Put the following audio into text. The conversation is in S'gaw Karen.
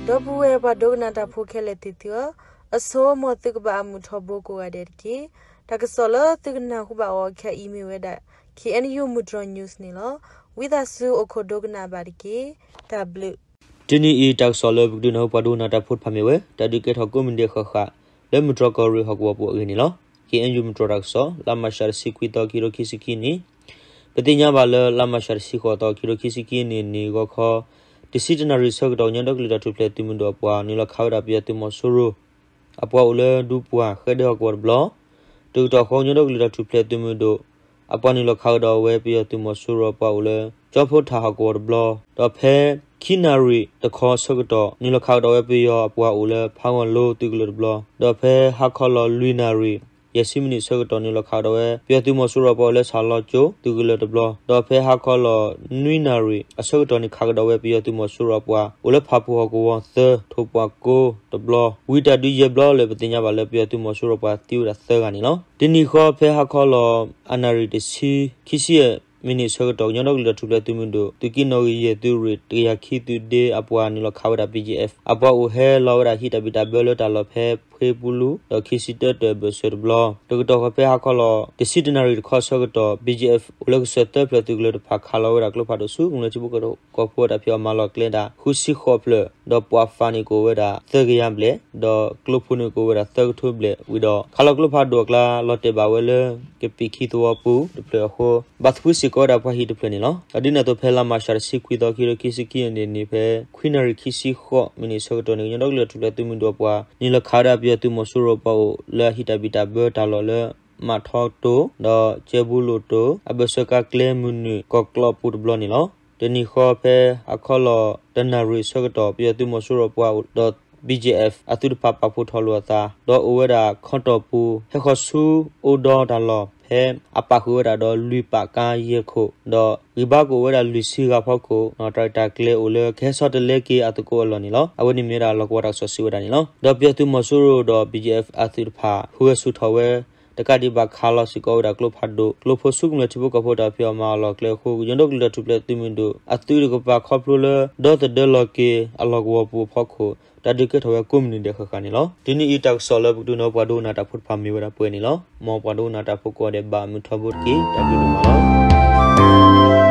ဒီပုၢ်ဝဲၢ်ပှၤဒိကနၣ်တၢ်ဖိခဲလၢာ်သ့ၣ်သုဧၢ, အဆိ မ်သုကဘၣ်အမုာ်ထီဘိကိးဂၤဒဲးတက့ၢ်. တၢ်ကစီၣ်လၢသုကနၢ်ဟူဘၣ်အီၤခဲအံၤမ့ၢ်ဝဲဒၣ် K N U မုၢ်တြီၤ news န့ၣ်လီၤ. ဝံသးစူၤအိၣ်ခိးဒိကနၣ်ဘၣ်တက့ၢ်. တၢ်ဘျုး တနံၤအံၤတၢ်ကစီၣ်လၢပကဒုးနၢ်ဟူပှၤဒိကနၣ်တၢ်ဖိတဖၣ်မ့ၢ်ဝဲ တၢ်ဒုးကဲထီၣ်ကိးမုၢ်နံၤဒဲးဃၣ်ဃၣ် လၢမုၢ်တြီၤကီၢ်ရ့ၣ်ဟီၣ်ကဝီၤပူၤအဂ့ၢ်န့ၣ်လီၤ. K N U မုၢ်တြီၤတၢ်ကစီၣ် လါမးရှးတဆံခွံသီ ခံကထိခံဆံခံနံၣ် ပသ့ၣ်ညါဘၣ်လၢ လါမးရှးတဆံဃိးသီ ခံကထိခံဆံခံနံၣ် နံၤဂီၤခီ တဆံတနၣ်ရံၣ်ဆၢကတီၢ် ကညီဒီကလုာ်တၢ်ထူၣ်ဖျဲးသုးမုၢ်ဒိၣ်အပှၤ နုာ်လီၤခးဝဲဒၣ်ပယီၤသုးမီၤစိရိၤ အပှၤအိၣ်လၢဒူပှၢ်ဃဲဒဲဟီၣ်ကဝီၤတဘျီ, တကတီၢ်ဃီ ကညီဒီကလုာ်တၢ်ထူၣ်ဖျဲးသုးမုၢ်ဒိၣ် အပှၤနုာ်လီၤခးကဒီးဝဲ ပယီၤသုးမီၤစိရိၤအပှၤအိၣ်လၢ ကၠီဖိထၣ်ဟီၣ်ကဝီၤတဘျီ, ဒီးဖဲခံနၣ်ရံၣ်တခီဆၢကတီၢ် နုာ်လီၤခးကဒီးဝဲပယီၤအပှၤအိၣ်လၢ ဖးဂီၢ်လိသုးကလၢၤတဘျီ, ဒီးဖဲဟါခီလီၤလွံၢ်နၣ်ရံၣ် ယဲၢ်ဆံမံးနံးဆၢကတီၢ် နုာ်လီၤခးကဒီးဝဲ ပယီၤသုးမီၤစိရိၤအပှၤအိၣ်လၢ ဆၣ်လီၤကၠိသုးကလၢၤတဘျီ, ဒီးဖဲဟါခီလီၤနွံနၣ်ရံၣ်အဆၢကတီၢ်န့ၣ် ခးကဒီးဝဲပယီၤသုးမီၤစိရိၤအပှၤ အိၣ်လၢဖၣ်ပူၣ်ဟီၣ်ကဝီၤသၢ ထိၣ်ပှၢ်ကိတဘျီ, ဝံၤတၢ်ဒုးယဲၢ်ဘျီလၢပသ့ၣ်ညါဘၣ်လၢ ပယီၤသုးမီၤစိရိၤပှၤသံဝဲဒၣ်သၢဂၤန့ၣ်လီၤ. တနံၤဃီဖဲဟါခီလီၤ အနၣ်ရံၣ်တဆံ ခံဆံယဲၢ် မံးနံးဆၢကတီၢ် ကညီဒီကလုာ်တၢ်ထူၣ်ဖျဲးသုးမုၢ်ဒိၣ် သုးက့နီၣ်ဂံၢ်ယဲၢ် သုးရ့ၣ်တကယၤခံ သုးဒ့အပှၤ နုာ်လီၤခးဝဲဒၣ် B G F အပှၤအိၣ်ဟဲလီၤဝဲဒၣ်ဟံၣ်တၢ်ဘံၣ်တၢ်ဘၢလၢတၢ်လီၢ်ဖဲ ဖှ့ပူလူ ဒီးခံဆံတၢတၢၢ်ဘၢၣ်စၢၤတဘျီ, တကတီၢ်ဃီဖဲဟါခီလီၤ တဆံတနၣ်ရံၣ်တခီဆၢကတီၢ် B G F အိၣ်လၢကစၢၢ်သၢဖျၢၣ်သုးကလၢၤတဖၣ် ခးလီၤဝဲဒၣ်ကျိဖးဒိၣ်ဆူ ကမျၢၢ်ထံဖိကီၢ်ဖိတၢ်ဖံးအီၣ်မၤလီၤကျဲဒၣ် ဃုဆံဃိးဖျၢၣ်, ဒီးပှၤဖးန့ၣ်ကအိၣ်ဝဲဒၣ်သၢကယၤဘျဲၣ်, ဒီးကျိဖိန့ၣ်ကအိၣ်ဝဲဒၣ်သၢကထိဘျဲၣ်, ဝံၤဒီးခးလီၤကျိဖးဒိၣ်အကျါ လီၤတဲာ်ဘၣ်ဝဲလၢ ကပံာ်ခံသဝီပူၤတဖျၢၣ်အဃိ ဘၣ်သဖှံစ့ၢ်ကီးဝဲဒၣ်ပှၤဟံၣ်တဖျၢၣ်န့ၣ်လီၤ. အဒ်န့ၣ်အသိး ဖဲလါမးရှးတဆံခွံသီ ခံကထိခံဆံခံနံၣ်န့ၣ် ဖဲခွံနၣ်ရံၣ်ခံဆံဃိးမံးနံးဆၢကတီၢ်န့ၣ် ကညီဒီကလုာ်တၢ်ထူၣ်ဖျဲးသုးမုၢ်ဒိၣ်အပှၤ နုာ်လီၤခးဝဲဒၣ်ပယီၤသုးမီၤစိရိၤပှၤအိၣ်လၢအဟံၣ်တၢ်ဘံၣ်တၢ်ဘၢတၢ်လီၢ်လၢ မးထီတိၣ် ဒီးကၠဲဘူးလိၣ်တိၣ် အဘၢၣ်စၢၤကါကျဲမုၢ်နုာ်ကီၢ်ကျီပူၤတဘျီန့ၣ်လီၤ. တနံၤဃီဖဲဟါခီလီၤတနၣ်ရံၣ်ဆၢကတီၢ် ပယီၤသုးမီၤစိရိၤပှၤအိၣ်ဒီး B G F အသုးတဖၣ်ပာ်ဖှိၣ်ထီၣ်လိာ်အသး ဒီးအိၣ်ဝဲဒၣ်ခီတီၢ်ပူၤ ဟဲဃီၤဆူအိၣ်ဒီတၢ်လီၢ် ဖဲအပာ်ဃုာ်ဝဲဒၣ်ဒီးလွံၢ်ပာ်ကါယဲၢ်ခိၣ် ဒီးဂံၢ်ဘါကအိၣ်ဝဲဒၣ်လွံၢ်ဆံဂၤဖီခိၣ် တၢ်ရဲၣ်တၢ်ကျဲၤအိၣ်လၢကဟဲဆီတလဲက့ၤအသကိးအလီၢ်န့ၣ်လီၤ. အဝဲန့ၣ်မ့ၢ်ဝဲဒၣ်လီၢ်ကဝီၤတၢ်ကစီၣ်စံးဝဲဒၣ်န့ၣ်လီၤ. ဒီးပယီၤသုးမီၤစိရိၤဒီး B G F အသုးတဖၣ် ဟူးဂဲၤဆူၣ်ထီၣ်ဝဲ တကးဒံးဘၣ်ခးလီၤစ့ၢ်ကီးဝဲဒၣ်ကျိဖးဒိၣ် ကျိဖိဆူကမျၢၢ်ထံဖိကီၢ်ဖိတၢ်ဖံးအီၣ်မၤအီၣ်လီၤကျဲအဃိ ကညီဒီကလုာ်တၢ်ထူၣ်ဖျဲးသုးမုၢ်ဒိၣ် အသုးတကပၤခီဖျိလၢ ဒီသဒၢလီၤက့ၤအလီၢ်ကဝီၤပူၤအဖီခိၣ် တၢ်ဒုးကဲထီၣ်ဝဲကိးမုၢ်နံၤဒဲးဃၣ်ဃၣ်န့ၣ်လီၤ. တနံၤအံၤတၢ်ကစီၣ်လၢပကဒုးနၢ်ဟူပှၤဒိကနၣ်တၢ်ဖိတဖၣ်မ့ၢ်ဝဲဒၣ်ပှဲၤန့ၣ်လီၤ. မ်ပှၤဒိကနၣ်တၢ်ဖိကိးဂၤဒဲးဘၣ်မုာ်ထီဘိတက့ၢ်. တၢ်ဘျုးဒိၣ်မးလီၤ.